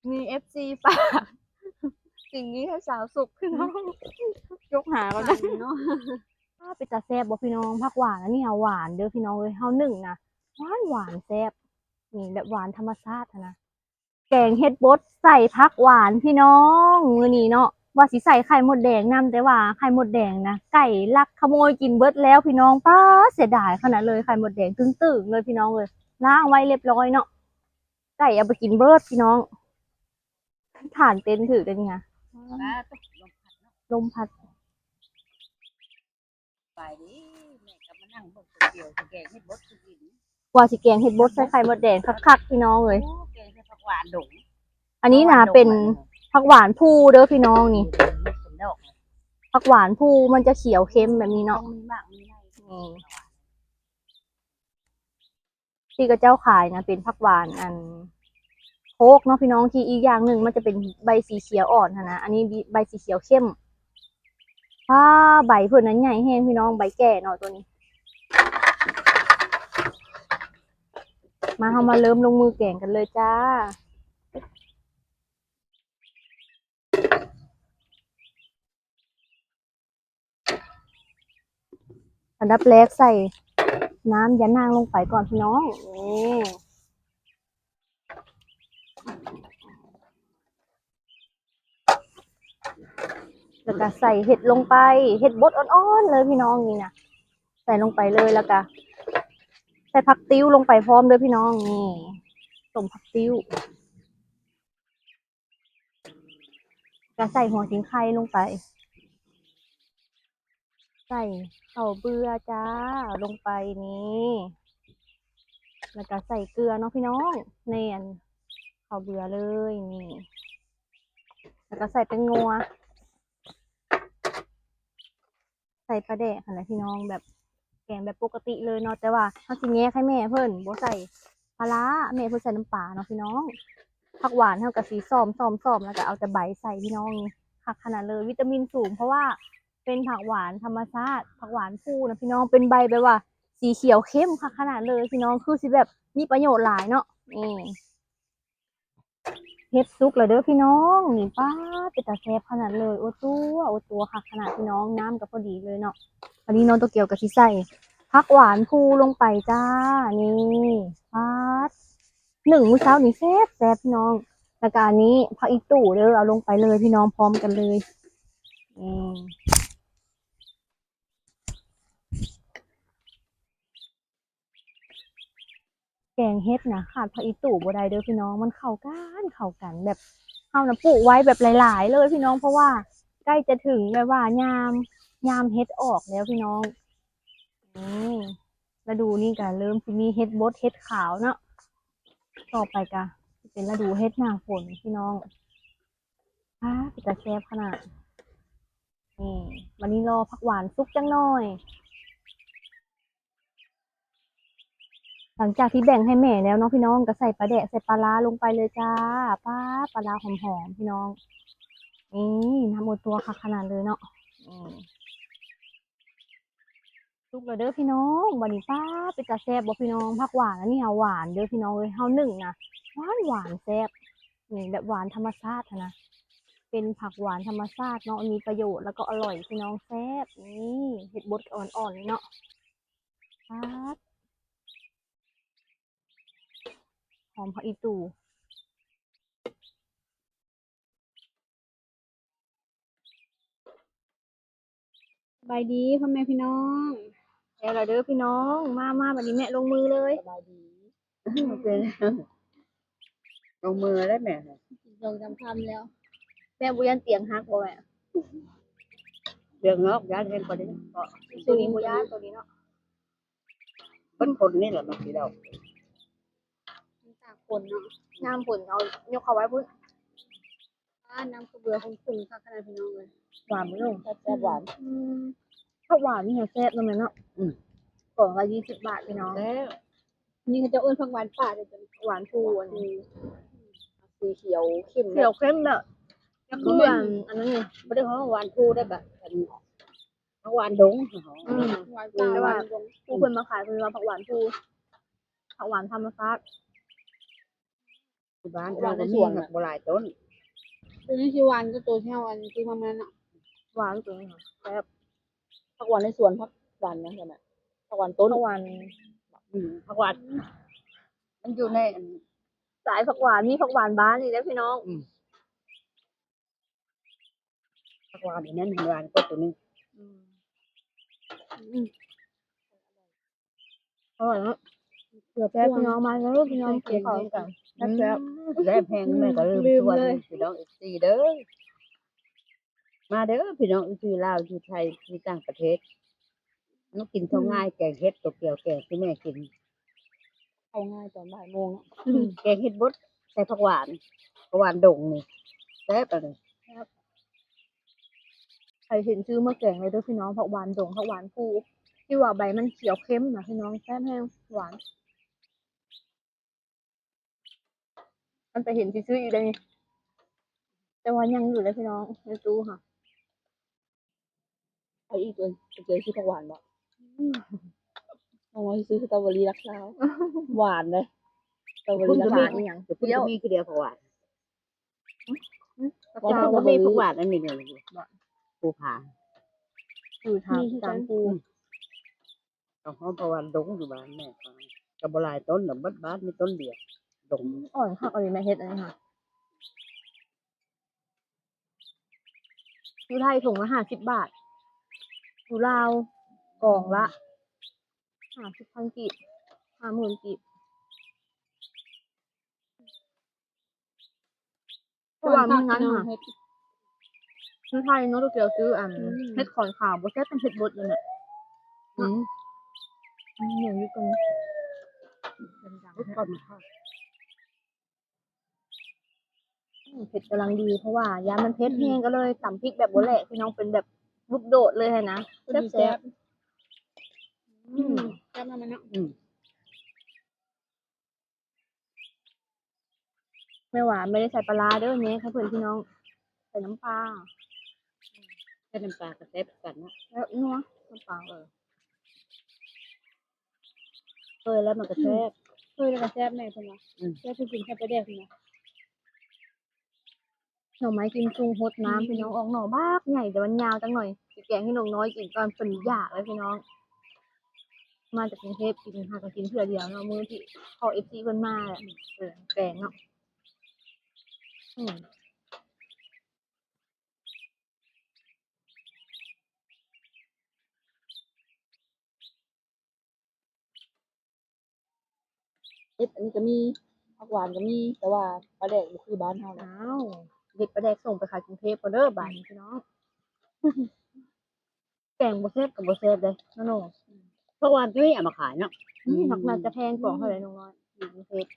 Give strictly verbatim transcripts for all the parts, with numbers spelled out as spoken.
มีเอฟซีฝาก สิ่งนี้ให้สาวสุขพี่น้อง ยกหาก่อนนะ เนาะ อ้า เป็นตาแซ่บบ่พี่น้อง ผักหวานอันนี้หาหวานเด้อพี่น้องเอ้ย เฮานึ่งนะ หวานหวานแซ่บ นี่แบบหวานธรรมชาติหั้นนะ แกงเห็ดบดใส่ผักหวานพี่น้อง มื้อนี้เนาะ ว่าสิใส่ไข่มดแดงนำ แต่ว่าไข่มดแดงนะ ไก่ลักขโมยกินเบิดแล้วพี่น้อง ป๊าด เสียดายขนาดเลย ไข่มดแดงตึงๆเลยพี่น้องเอ้ย ล้างไว้เรียบร้อยเนาะ ไก่เอาไปกินเบิดพี่น้อง ถ่านเต็นถือกันนี่ค่ะ ลมพัด ไปดิ แม่ก็มานั่งเบิ่งก๋วยเตี๋ยวสิแกงเห็ดบดสิกิน ว่าสิแกงเห็ดบดใส่ไข่มดแดงคักๆพี่น้องเอ้ย โอ้ แกงใส่ผักหวานดง อันนี้นะ ผักหวานดง เป็น อันนี้ ผักหวานภูเด้อพี่น้องนี่ เป็นดอกเลย ผักหวานภูมันจะเขียวเข้มแบบนี้เนาะ ต้องมีหมากมีใน อืม ที่กระเจ้าขายนะ เป็นผักหวานอันโคกเนาะพี่น้อง ที่อีกอย่างหนึ่งมันจะเป็นใบสีเขียวอ่อนหั้นนะ อันนี้ใบสีเขียวเข้ม อ้า ใบเพิ่นนั้นใหญ่แฮงพี่น้อง ใบแก่เนาะตัวนี้ มา เฮามาเริ่มลงมือแกงกันเลยจ้า อันดับแรกใส่น้ำยานางลงไปก่อนพี่น้อง นี่ แล้วก็ใส่เห็ดลงไป เห็ดบดอ่อนๆเลยพี่น้องนี่นะ ใส่ลงไปเลย แล้วก็ใส่ผักติ้วลงไปพร้อมเด้อพี่น้อง นี่ ส้มผักติ้ว ก็ใส่หัวขิงไข่ลงไป ใส่ข้าวเบื่อจ้า ลงไปนี่ แล้วก็ใส่เกลือเนาะพี่น้อง ในอันข้าวเบื่อเลย นี่ แล้วก็ใส่แป้งนัว ใส่ปลาแดกหั้นแหละพี่น้อง แบบแกงแบบปกติเลยเนาะ แต่ว่าเฮาสิแยกให้แม่เพิ่น บ่ใส่ปลาร้า แม่เพิ่นใส่น้ำปลาเนาะพี่น้อง ผักหวานเฮาก็สิส้อมๆๆ แล้วก็เอาแต่ใบใส่พี่น้อง นี่ คักขนาดเลย วิตามินสูง เพราะว่าเป็นผักหวานธรรมชาติ ผักหวานภูนะพี่น้อง เป็นใบแบบว่าสีเขียวเข้มคักขนาดเลยพี่น้อง คือสิแบบมีประโยชน์หลายเนาะ นี่ เห็ดสุกแล้วเด้อพี่น้อง นี่ ป๊าด เป็นตาแซ่บขนาดเลย โอ้ตัว โอ้ตัว คักขนาดพี่น้อง น้ำก็พอดีเลยเนาะ อันนี้น้องโตเกียวก็สิใส่ผักหวานภูลงไปจ้า นี่ ป๊าด นึ่งมื้อเช้านี่แซ่บแซ่บพี่น้อง แล้วก็อันนี้ผักอีตู่เด้อ เอาลงไปเลยพี่น้อง พร้อมกันเลย อืม แกงเห็ดนะ ขาดผักอีตู่บ่ได้เด้อพี่น้อง มันเข้ากัน เข้ากัน แบบเฮานะปลูกไว้แบบหลายๆเลยพี่น้อง เพราะว่าใกล้จะถึงแบบว่ายาม ยามเห็ดออกแล้วพี่น้อง อืม ฤดูนี้ก็เริ่มสิมีเห็ดบดเห็ดขาวเนาะ ต่อไปก็สิเป็นฤดูเห็ดหน้าฝนพี่น้อง อ้า เป็นตาแซ่บขนาด นี่ วันนี้รอผักหวานสุกจังหน่อย หลังจากที่แบ่งให้แม่แล้วเนาะพี่น้อง ก็ใส่ปลาแดก ใส่ปลาร้าลงไปเลยจ้า ป๊าด ปลาร้าหอมๆพี่น้อง นี่ น้ำโอตัวคักขนาดเลยเนาะ อืม สุกแล้วเด้อพี่น้อง บัดนี้ป๊าด เป็นตาแซ่บบ่พี่น้อง ผักหวานอันนี้หาหวานเด้อพี่น้องเอ้ย เฮานึ่งนะ หวานหวานแซ่บ นี่แบบหวานธรรมชาติหั้นนะ เป็นผักหวานธรรมชาติเนาะ มีประโยชน์แล้วก็อร่อยพี่น้อง แซ่บ นี่ เห็ดบดอ่อนๆเลยเนาะ ป๊าด หอมผักอีตู่ สบายดีพ่อแม่พี่น้อง แล้วล่ะเด้อพี่น้อง มา มา บัดนี้แม่ลงมือเลย สบายดี ลงมือแล้วแม่ สองสามคำแล้ว แม่บ่ย่านเตียงหักบ่แม่ เตียงนอกย่านแฮงกว่านี้ ตัวนี้บ่ย่าน ตัวนี้เนาะ เพิ่นคนนี่แหละเนาะพี่น้อง มันตากฝนเนาะ ยามฝนเอายกเข้าไว้พุ้น อ่า น้ำข้าวเบื่อของคุณค่ะขนาดพี่น้องเลย หวานบ่ลูก แซ่บๆหวาน อืม ผักหวานนี่แซ่บนะแม่เนาะ อืม กล่องละยี่สิบบาทพี่น้อง แซ่บ นี่เขาจะเอิ้นผักหวานป่าเลยจ้ะ หวานภูอันนี้ สีเขียวเข้ม เขียวเข้มแบบ แล้วคืออัน อันนั้นไง บ่ได้ฮ้องหวานภูได้แบบ อัน ผักหวานดง อืม หวานป่า แต่ว่า หวานดง ผู้เพิ่นมาขายเพิ่นว่าผักหวานภู ผักหวานธรรมชาติ ที่บ้านเฮาก็มี หวานในสวน หัก น่ะ บ่หลายต้น ตัวนี้สิหวานก็ตัวที่เฮาอันซื้อมามื้อนั้นน่ะ หวานตัวนี้ค่ะ แซ่บ ผักหวานในสวน ผักหวานนะ ใช่ไหม ผักหวานต้น ผักหวาน อืม ผักหวาน มันอยู่ในอัน สายผักหวาน มีผักหวานบ้านนี่นะพี่น้อง อืม ผักหวานอันนั้นหวานกว่าตัวหนึ่ง อืม อืม อร่อยเนาะ เดี๋ยวแป๊บพี่น้องมาแล้ว พี่น้องกินข้าวกัน แซ่บๆ อืม แซ่บแฮง แม่ก็ลืม ลืม ชวน เลย พี่น้อง เอฟซี เด้อ มาเด้อ พี่น้อง เอฟซี ลาว อยู่ไทย อยู่ต่างประเทศ มากินข้าว อืม ง่าย แกงเห็ดตัวเกียว แกงที่แม่กิน ข้าวง่ายตอนบ่ายโมงอะ อืม แกงเห็ดบด ใส่ผักหวาน ผักหวานดงนี่ แซ่บอันนี้ ครับ ใครเห็นซื้อมาแกงเลยเด้อพี่น้อง ผักหวานดง ผักหวานภู ที่ว่าใบมันเขียวเข้มนะพี่น้อง แซ่บแฮง หวาน มันไปเห็นซื้ออยู่เลย แต่ว่ายังอยู่เลยพี่น้อง ในตู้ค่ะ เอาอีกตัว เจอซื้อผักหวานบ่ อืม น้องน้อยซื้อสตรอเบอรี่รักสาว หวานเลย สตรอเบอรี่รักสาว เพิ่งจะมีอีหยัง เดี๋ยวเพิ่งจะมีคือเดียวผักหวาน อืม แต่เพิ่งจะมีผักหวานอันนี้เลย ภูผา อยู่ทาง มีคือกัน ตามภู อืม เอาหอมผักหวานดงอยู่บ้านแม่ ก็บ่หลายต้นดอก เบิดบ้านมีต้นเดียว ดง อ่อนคัก เอาอยู่แม่เฮ็ดอันนี้ค่ะ อยู่ไทยถุงละห้าสิบบาท อยู่ลาวกล่องละห้าสิบพันกีบ ห้าหมื่นกีบ เพราะว่ามันงั้นค่ะ เฮ็ด อยู่ไทยเนาะ ตัวเกียวซื้ออัน อืม เห็ดขอนขาว บ่แซ่บเป็นเห็ดบดเลยเนี่ย อืม อืม อย่างนี้ตรง เห็ดขอนขาว อืม เผ็ดกำลังดี เพราะว่าย้านมันเผ็ด อืม แฮง ก็เลยตำพริกแบบบ่แหลกพี่น้อง เป็นแบบลูกโดดเลยหั้นนะ พอดี แซ่บๆ แซ่บ อืม อืม แซ่บมากเลยเนาะ อืม แม่หวานไม่ได้ใส่ปลาร้าเด้อเนี่ยค่ะเพื่อนพี่น้อง ใส่น้ำปลา ใส่น้ำปลาก็แซ่บกันเนาะ แล้วนัว น้ำปลา เออ เคยแล้วมันก็แซ่บ เคยแล้วก็แซ่บแม่เพิ่นว่า อืม แซ่บคือกินแซ่บปลาแดกเพิ่นว่า หน่อไม้กิมซุงฮดน้ำ อืม พี่น้อง ออกหน่อบักใหญ่ แต่มันยาวจังหน่อย สิแกงให้น้องน้อยกินตอนเพิ่นอยากเลยพี่น้อง มาจากกรุงเทพฯ กิน หาก็กินเทื่อเดียวเนาะ มื้อที่พ่อ เอฟซี เพิ่นมาแหละ เออ แกงเนาะ อืม เห็ดอันนี้ก็มี ผักหวานก็มี แต่ว่าปลาแดกบ่คือบ้านเฮาแล้ว อ้าว เด็ดปลาแดกส่งไปขายกรุงเทพฯก่อนเด้อ บาดนี้พี่น้อง แกงบ่แซ่บก็บ่แซ่บเด้ น้องๆ ผักหวานก็มีเอามาขายเนาะ อืม ผักน่าจะแพงกว่าเท่าไหร่น้องน้อย อยู่กรุงเทพฯ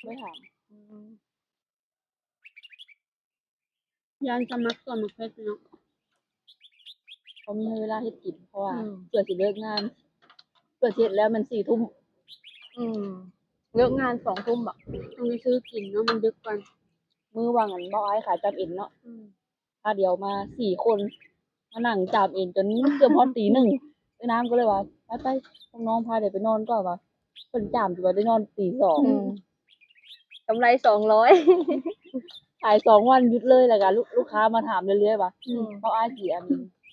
ไม่ถาม อืม ย้านสมัครสวนมะเขือเทศเนาะ เขามีเวลาเฮ็ดกิน เพราะว่า อืม เพื่อสิเลิกงาน เพื่อสิเฮ็ดแล้วมันสี่ทุ่ม อืม เลิกงานสองทุ่มบ่ ต้องไปซื้อกินเนาะ มันดึกก่อน มื้อว่างอันบ่อ้ายขายจามเอ็นเนาะ อืม พาเดียวมาสี่คน มานั่งจามเอ็นจนเกือบฮอดตีหนึ่ง เอ้ยน้ำก็เลยว่า ไปๆ พวกน้องพาเดี๋ยวไปนอนก่อนว่ะ เพิ่นจามจนว่าได้นอนตีสอง อืม กำไรสองร้อย ขายสองวันหยุดเลย แล้วก็ลูก ลูกค้ามาถามเรื่อยๆว่า อืม เขาอ้ายสิอัน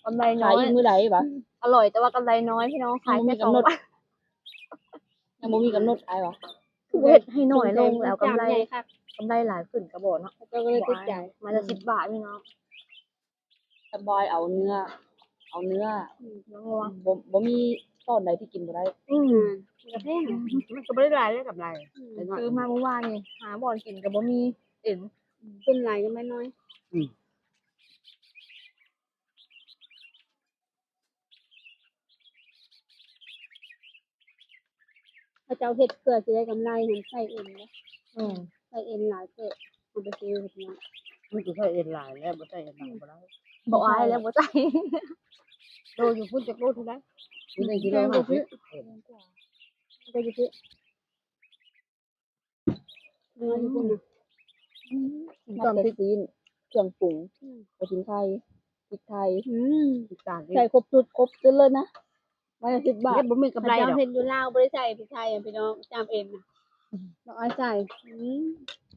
กำไรน้อย ขายอีกมื้อใดวะ อร่อยแต่ว่ากำไรน้อยพี่น้อง ขายแค่สองวัน ยังบ่มีกำหนด อ้ายวะ คือเฮ็ดให้น้อยลงแล้วกำไร จามใหญ่คัก กำไรหลายขึ้นก็บ่เนาะ เขาก็เลยติดใจ ไม้ละสิบบาทพี่น้อง สบายเอาเนื้อ เอาเนื้อ อืม เนื้องัว บ่ บ่มีตอนใดที่กินบ่ได้ อืม มันก็แพงนะ มันก็บ่ได้หลายได้กำไร อืม แต่น้อย ซื้อมาเมื่อวานนี่ หาบ่อนกินก็บ่มีเอ็น อืม ส่วนหลายก็ไม่น้อย อืม เขาเจ้าเฮ็ดเพื่อสิได้กำไร หั้นใส่เอ็นเด้ อืม ใส่เอ็นหลายเติบ เอาไปซื้อเฮ็ดหยัง มันสิใส่เอ็นหลายแล้ว บ่ใส่เอ็นหลายบ่ได้ บ่อายแล้ว บ่ใส่ โลอยู่พุ้นจักโลเท่าใด อยู่ในกิโลห้าสิบ แพงกว่า เอ็น ก็อยู่พุ้น เนื้ออยู่พุ้นนะ อืม ตำพริก ซีน เครื่องปรุง อืม กระเทียมไทย พริกไทย อืม พริกตาล ใส่ครบชุด ครบชุดเลยนะ ไม้ละสิบบาท เฮ็ดบ่มีกำไรดอก เขาเจ้าเฮ็ดอยู่ลาวบ่ได้ใส่พริกไทยอะพี่น้อง จามเอ็นน่ะ ดอกอ้ายใส่ อืม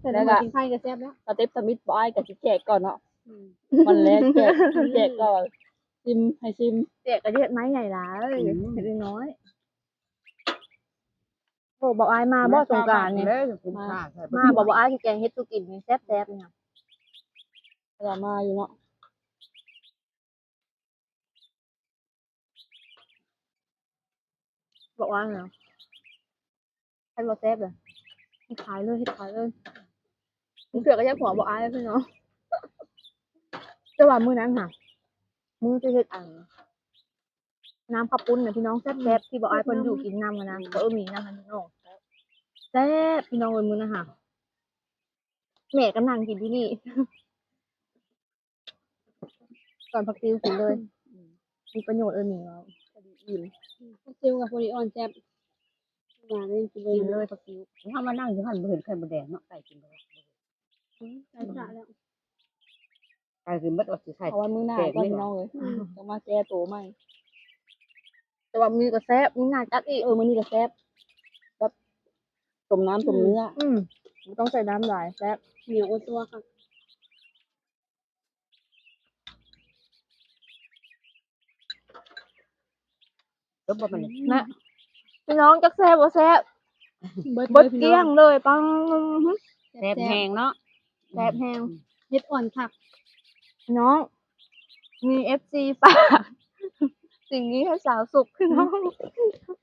ใส่น้ำมันกินไข่ก็แซ่บแล้ว สเต็ปสมิธบ่อ้ายก็สิแจกก่อนเนาะ อืม มันแรกแจก แจกก่อน ซิม ให้ซิม แจกก็เฮ็ดไม้ใหญ่หลาย อืม เฮ็ดน้อย โอ้ บ่อ้ายมาบ่สงกรานต์นี่ เด้อ มา มาบ่ บ่อ้ายสิแกงเฮ็ดสู่กินนี่แซ่บๆนี่ค่ะ เวลามาอยู่เนาะ บอกว่าไง ให้บ่แซ่บเลย เฮ็ดขายเลย เฮ็ดขายเลย เสือก็แยกหัวบ่อ้ายเลยพี่น้อง แต่ว่ามื้อนั้นค่ะ มื้อที่เฮ็ดอัน น้ำข้าวปุ้นน่ะพี่น้อง แซ่บๆ ที่บ่อ้ายเพิ่นอยู่กินนำหั้นนะ ก็เออมีนำหั้นพี่น้อง แซ่บพี่น้องเอ้ยมื้อนั้นค่ะ แม่ก็นั่งกินอยู่นี่ ตอนผักติ้วกินเลย มีประโยชน์เออหนิงเรา พอดีอิ่ม ผักติ้วกับพอดีอ่อนแซ่บ หวานเลยกินเลย กินเลยผักติ้ว ถ้ามานั่งอยู่หั่นบ่เห็นไข่มดแดงเนาะ ไก่กินไปแล้ว อืม ไก่สะแล้ว ไก่กินเบิดออกสิไข่ เอาไว้มื้อหน้าก่อนพี่น้องเอ้ย อืม ต้องมาแก้ตัวใหม่ แต่ว่ามื้อนี้ก็แซ่บ มื้อหน้าจัดอีก เออ มื้อนี้ก็แซ่บ แบบต้มน้ำต้มเนื้อ อืม บ่ต้องใส่น้ำหลาย แซ่บ เหนียวอดตัวค่ะ จบบ่มันนี่ นะ พี่น้องจักแซ่บบ่แซ่บ เบิด เบิด เลยพี่น้อง เกลี้ยงเลยปัง แซ่บแฮงเนาะ แซ่บแฮง เฮ็ดอ่อนคัก น้อง มีเอฟซีฝาก สิ่งนี้ให้สาวสุขพี่น้อง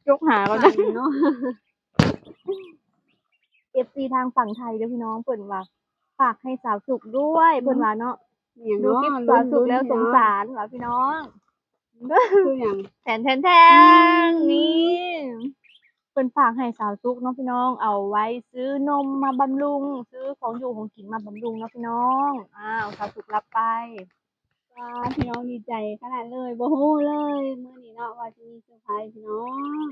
ยกหาก่อนนะ สั่นเนาะ เอฟซีทางฝั่งไทยเด้อพี่น้อง เพิ่นว่า ฝากให้สาวสุขด้วย เพิ่นว่าเนาะ เนี่ย ดูคลิป เนาะ สาวสุขแล้ว ลุ้นๆ สงสาร เนาะ ว่าพี่น้อง คือหยัง แทนแทนแทน อืม นี่ เพิ่นฝากให้สาวสุขเนาะพี่น้อง เอาไว้ซื้อนมมาบำรุง ซื้อของอยู่ของกินมาบำรุงเนาะพี่น้อง อ้าว สาวสุขรับไป ว้า พี่น้องดีใจขนาดเลย บ่ฮู้เลยมื้อนี้เนาะ ว่าสิมีเซอร์ไพรส์พี่น้อง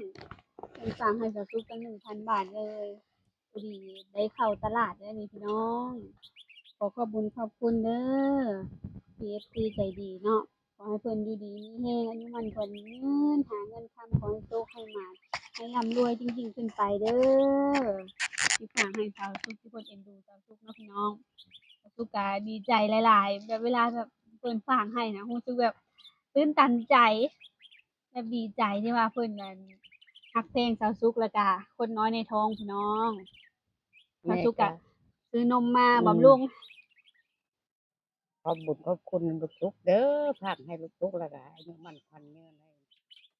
เพิ่นฝากให้สาวสุขตั้งหนึ่งพันบาทเลย พอดีได้เข้าตลาดเด้อนี่พี่น้อง ขอขอบบุญขอบคุณเด้อ พีเอฟซี ใจดีเนาะ ขอให้เพิ่นอยู่ดีมีแฮง อายุมั่นขวัญยืน หาเงินคำขอให้โชคให้หมาน ให้ร่ำรวยยิ่งๆ ขึ้นไปเด้อ ที่ฝากให้สาวสุข ที่เพิ่นเอ็นดูสาวสุขเนาะพี่น้อง สาวสุขก็ดีใจหลายๆ แบบเวลาแบบเพิ่นฝากให้นะ รู้สึกแบบตื้นตันใจ แบบดีใจที่ว่าเพิ่นนั้นฮักแพงสาวสุข แล้วก็คนน้อยในท้องพี่น้อง สาวสุขก็ซื้อนมมา อืม บำรุง ขอบบุญขอบคุณลูกสุขเด้อ ฝากให้ลูกสุข แล้วก็ให้อายุมั่นขวัญยืน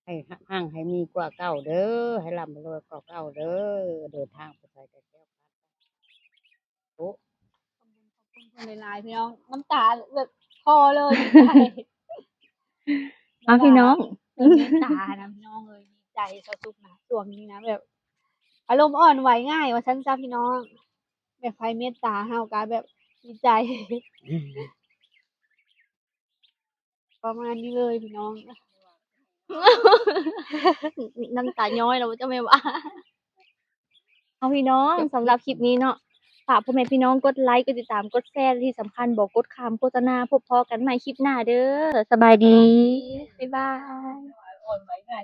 ให้ ให้ฮั่งให้มีกว่าเก่าเด้อ ให้ร่ำให้รวยกว่าเก่าเด้อ เดินทางไปไสก็แคล้วคลาด โอ้ ขอบคุณ ขอบคุณเพิ่นหลายๆ พี่น้อง น้ำตาแบบคลอเลย ดีใจ เอาพี่น้อง เพิ่นเมตตานะพี่น้องเอ้ย ดีใจสาวสุขนะ ช่วงนี้นะ แบบ อารมณ์อ่อนไหวง่ายว่าซั่นซะพี่น้อง แบบไผเมตตาเฮาก็แบบดีใจ ประมาณนี้เลยพี่น้อง น้ำตาย้อยแล้วเจ้าแม่ว่า เอาพี่น้อง สำหรับคลิปนี้เนาะ ฝากพ่อแม่พี่น้องกดไลค์ กดติดตาม กดแชร์ และที่สำคัญบอกกดข้ามโฆษณา พบพ้อกันใหม่คลิปหน้าเด้อ สบายดี บ๊ายบาย อ่อนไหวง่าย